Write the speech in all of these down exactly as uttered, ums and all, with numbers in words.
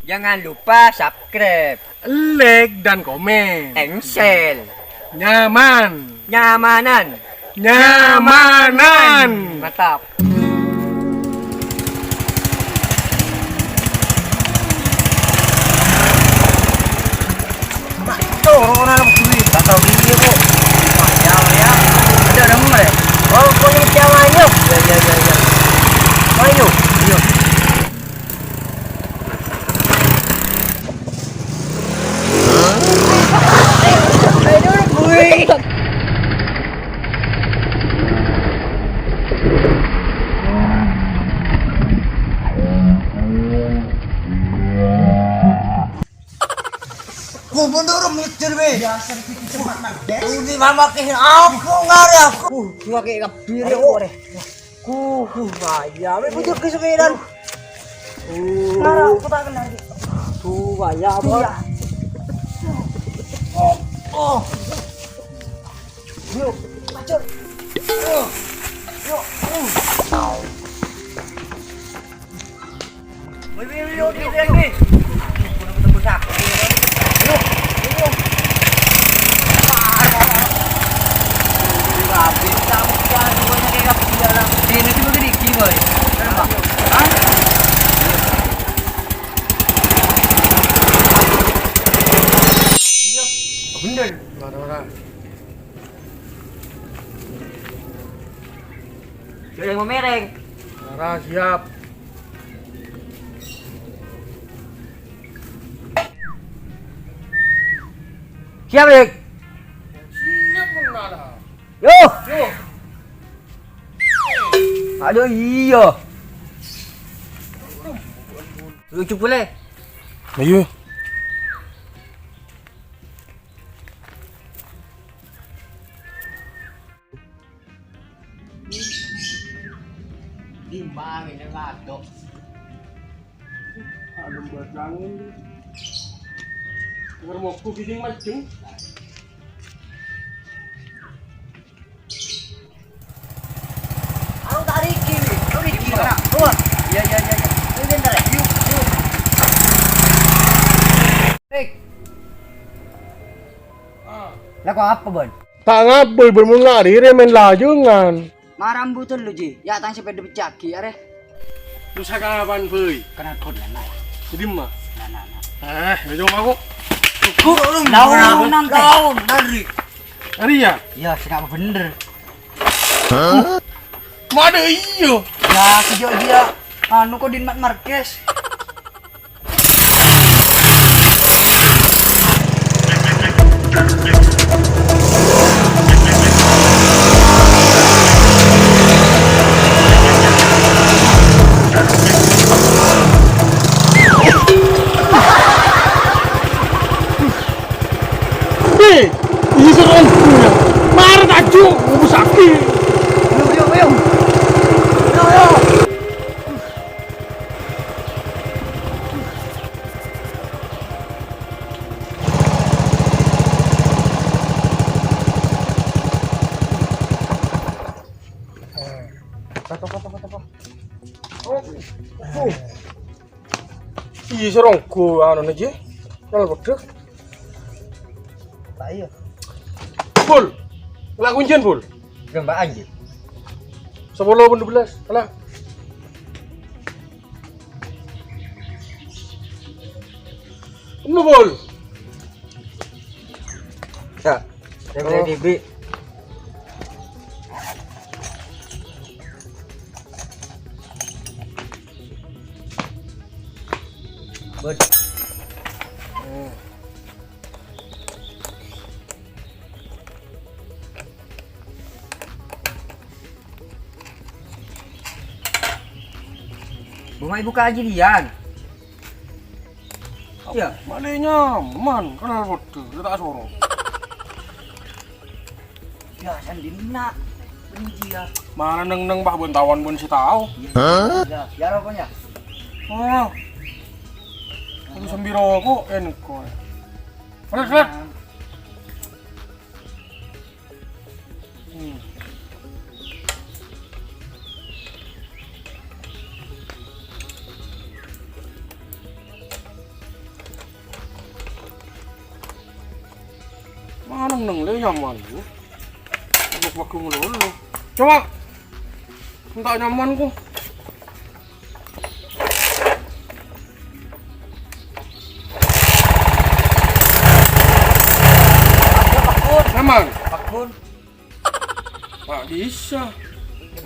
Jangan lupa subscribe, like, dan komen. Engsel. Nyaman. Nyamanan. Nyamanan. Mantap. Tuh, orang-orang duit. Gak tahu dia, Bu. Wah, ya, ya. Ada, ada, mulai. Oh, kok yang siapa, ayo? Ya, ya, ya, ya. Ayo. Ayo. Gubernur mikir, be. Dasar kita cepat, Mak. Ini mama ke aku ngare aku. Uh, cuma kayak kabir ya, kok. Kuh, bahaya. Wis bujur ke sepedan. Nara, aku tak kenal. Tuh, bahaya apa? Iya. Oh, oh. Yuk, lanjut. Yuk. Yuk. Wih, wih, wih, wih, wih, wih. Ayo, ayo. Ini tuh begini, gini, boy. Hah? Bener. Mana, mana? Siapa yang mau mereng? Lara, siap. Siap, Dik. Siap, Bang Lara. Yo. Yo. Aduh, iya. Lucu pula. Ayo. Di mana ini ladok? Ada buat bangun. Ngermoku gini majeng. Aku tak Riki, Riki. Keluar. Iya, iya, iya, iya. Ini bentar ya. Yuk, yuk. Rik. Lah, kok apa, Bon? Ta' ngabâl bân mon lari rè mèn lajengan. Mara ambu tello, Ji. Ya' tang sepèda pècaghi, arè. Terros sakapan, Bhâi? Kennalpot, Lè'. Di dimma? Nah, nah, nah. Eh, ya coba kok. Kok lu daun, nang daun, lari. Lari ya? Ya, sè napa bener. Hah? Mana iya? Ya, sejak dia, anu, kok Dinmat Marquez. Eh, iya, serem. Mara tajuk, aku sakit. Ayo, ayo, ayo. Ayo, ayo. Toko, toko, toko. Oh. Iya, serongku anu nèka. Nol padha. Lah iya. Bul. Lah kuncian, Bul. Gambaran, Ji. Sepuluh pun dua belas. Alah. Kamu, Bul. Ya, saya beli Oh. T V. Bud. Bunga ibu kaji Dian. Iya. Male nyaman, kenal padha, ta' soro. Ya, sandinna. Benci ya. Mana neng-neng, Pak, bun tawan, bun si tahu. Iya. Ya, ya, rokoknya. Oh. Aku sambil rokok, eh, nengko. Red, red. Hmm. Mana neng le nyaman, Bu? Buk-buk lolo. Coba. Entar nyaman, ku. Pakun. Nyaman. Pakun. Tak bisa.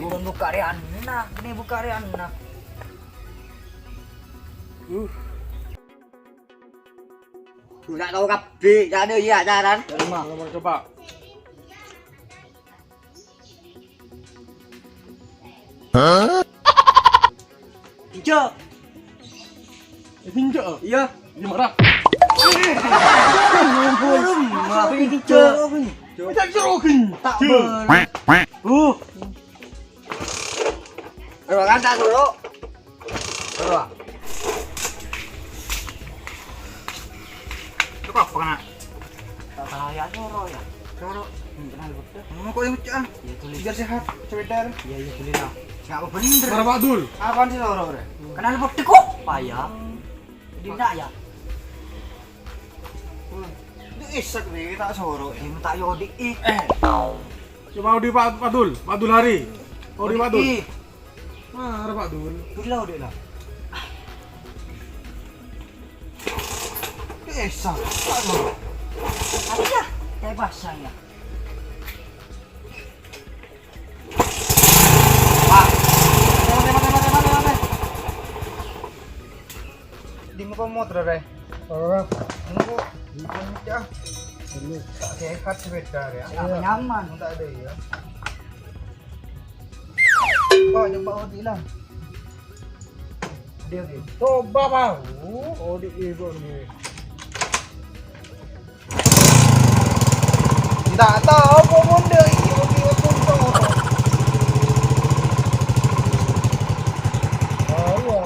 Ini buka Rianna, ini buka Rianna. Uh. Ora tao kabbhi, jane iya acaran. Coba, coba. Hah? Injo. Injo. Iya. Ini marah. Belum, tapi injo. Macam serokin. Tak boleh. Uh. Ayo, kan, tak suruh. Coba. Coba apa kena? Tak salah ya, soro ya. Soro. Hmm, kenal betul. Oh, kok yang pecah? Ya, tulis. Biar sehat, sebentar. Iya, iya, tulis lah. Nggak apa bener. Berapa, Dul? Apaan sih soro, Bre? Kenal betul kok? Payah. Jadi enggak ya? Wah, ini isak nih, tak soro ya. Ini tak yodi, ih. Eh. Coba odi Pak, Pak Dul, Pak Dul Hari. Odi Pak Dul. Ih. Mara Pak Dul. Dul lah, odi lah. Desa, Pak Dul. Apa ya? Kayak pasang ya. Pak. Mati, mati, mati, mati, mati. Di muka motor, Re. Ora. Ini kok bukan ya. Ini. Tak sehat sepeda ya. Iya. Nyaman. Tak ada ya. Pak, coba odi lah. Dia, dia. Coba, Pak. Oh, odi ibu ni. Tidak tahu apa benda ini, odi itu tahu. Oh, iya.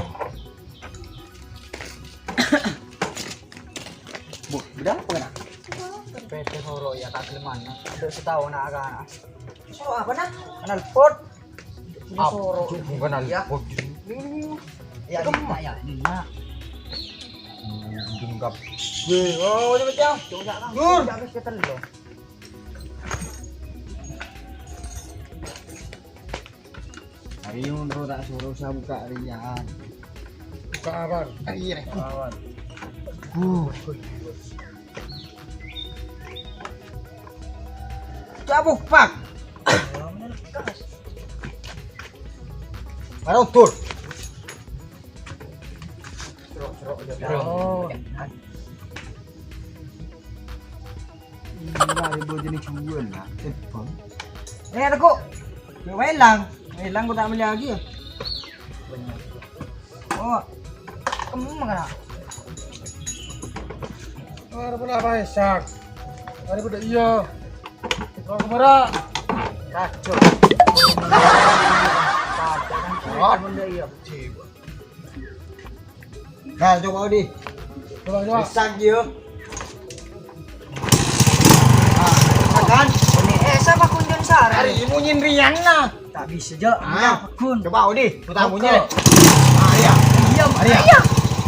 Bu, beda apa kena? Sepeda soro ya, tak keleman. Ada setahun nak akan. Soro apa, nak? Knalpot. Ini soro. Bukan ya. Knalpot. Ini, ini, ini. Ya, ini, ya, ini, ya. Ujung kap. Weh, oh, ini pecah. Coba, Kang. Dur. Coba, Kang, kita lo. Hari ini menurut tak suruh saya buka hari ini. Buka apa? Hari ini. Buka apa? Uh. Cabut, Pak. Baru tur. Serok-serok aja. Oh. Iya, ada dua jenis jual lah. Telepon. Eh, ada kok. Welang. Welang kok tak melihat lagi ya. Oh. Kamu mana? Ada pula apa, Sak? Ada pula iya. Kau kemana? Kacau. Kacau. Bunda iya. Nah, coba, Odi. Coba, coba. Bisa, Gio. Nah, bisa, kan? Ini, eh, siapa kunjung sarang? Hari ini munyin Rian, nah. Tak bisa, Jo. Ah. Enggak, Gun. Coba, Odi. Putar munyin. Ah, iya. Iya, iya.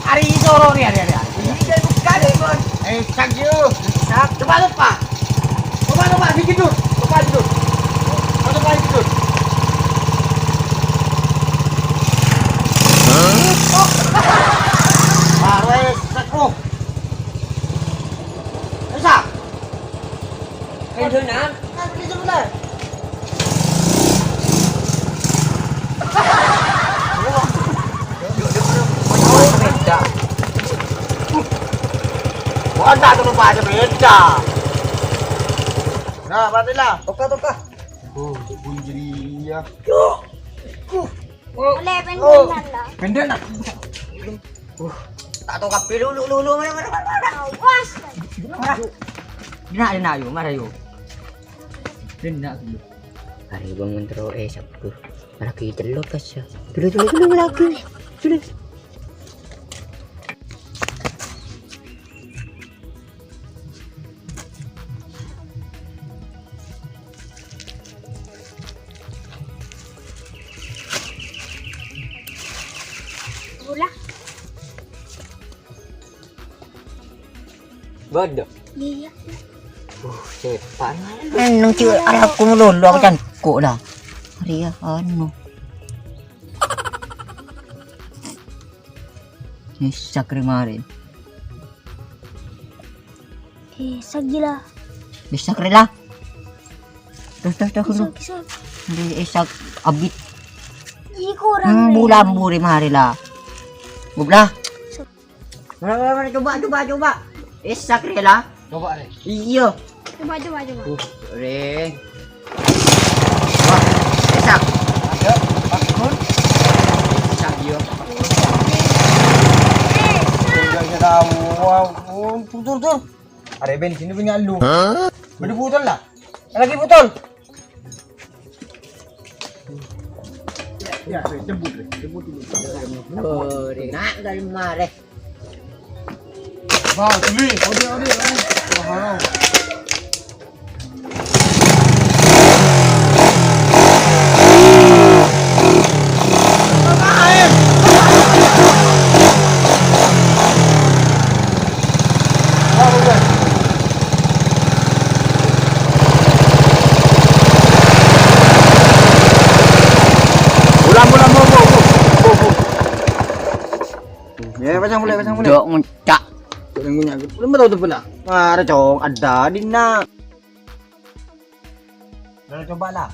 Hari ini soro nih, hari, hari. Ini dia buka deh, Gun. Eh, Sak, Gio. Sak. Coba, lupa. Coba, coba, dikit, Dul. Coba, dikit, Dul. Coba, dikit, Dul. Baru, eh, Sak, oh. Bisa. Kendonan. Nah, ini sebelah. Sepeda. Wah, tak tuh lupa aja beda. Nah, matilah. Toka, toka. Oh, bunyi ya. Yuk. Oleh pendek lah. Pendek nak. Uh, tak tahu kabeh lulu, lulu, mana, mana, mana, mana. Awas. Mara. Dina, dina, ayo, mara, ayo. Dina, dulu. Hari bangun terus, eh, sabtu. Lagi celok, kas, ya. Dulu, dulu, dulu, lagi. Dulu. Bola. Bodoh. Iya, iya. Uh, cepat. Neng cewek arep aku ngelolo aku cangkuk lah. Hari ya, anu. Isak kemarin. Eh, sagila. Isak rela. Tuh, tuh, tuh, Isak, dulu. Isak. Di Isak abit. Ih, kurang, Hmm, Ren. Bulan buri mari lah. Gublah. Mari, mari, mari, coba, coba, coba. Isak rela. Coba, Re. Iya. Coba, coba, coba. Uh, Re. Wah, Isak. Ayo, bangun. Isak, iya. Enggak, enggak tahu. Wow, wow, tur, tur, tur. Ada bensin punya lu. Hah? Beli botol lah. Lagi botol. Ya, ya, jemput, Re. Jemput dulu. Oh, Re, nak dari mana? Wah, beli. Odi, odi, odi. Wah. Bulan, bulan, bu, bu, bu, bu, bu. Ya, pasang boleh, pasang boleh. Dok, ngucak. Dok, ngucak. Belum tahu tuh pernah. Mara, cong, ada di nak. Udah, coba lah.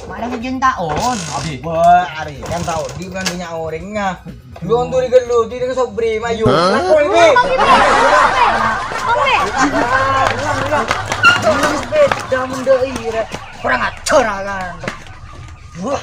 Mana ngejen taon? Abi, wah, Ari, kan taon di bukan punya orangnya. Lu untuk di gelu, di dengan sobri, mayu. Hah? Aku ini. Bang, Bang, Bang, Bang. Bang, Bang. Ini sepeda mendai, Re. Kurang ajar, kan. Wah.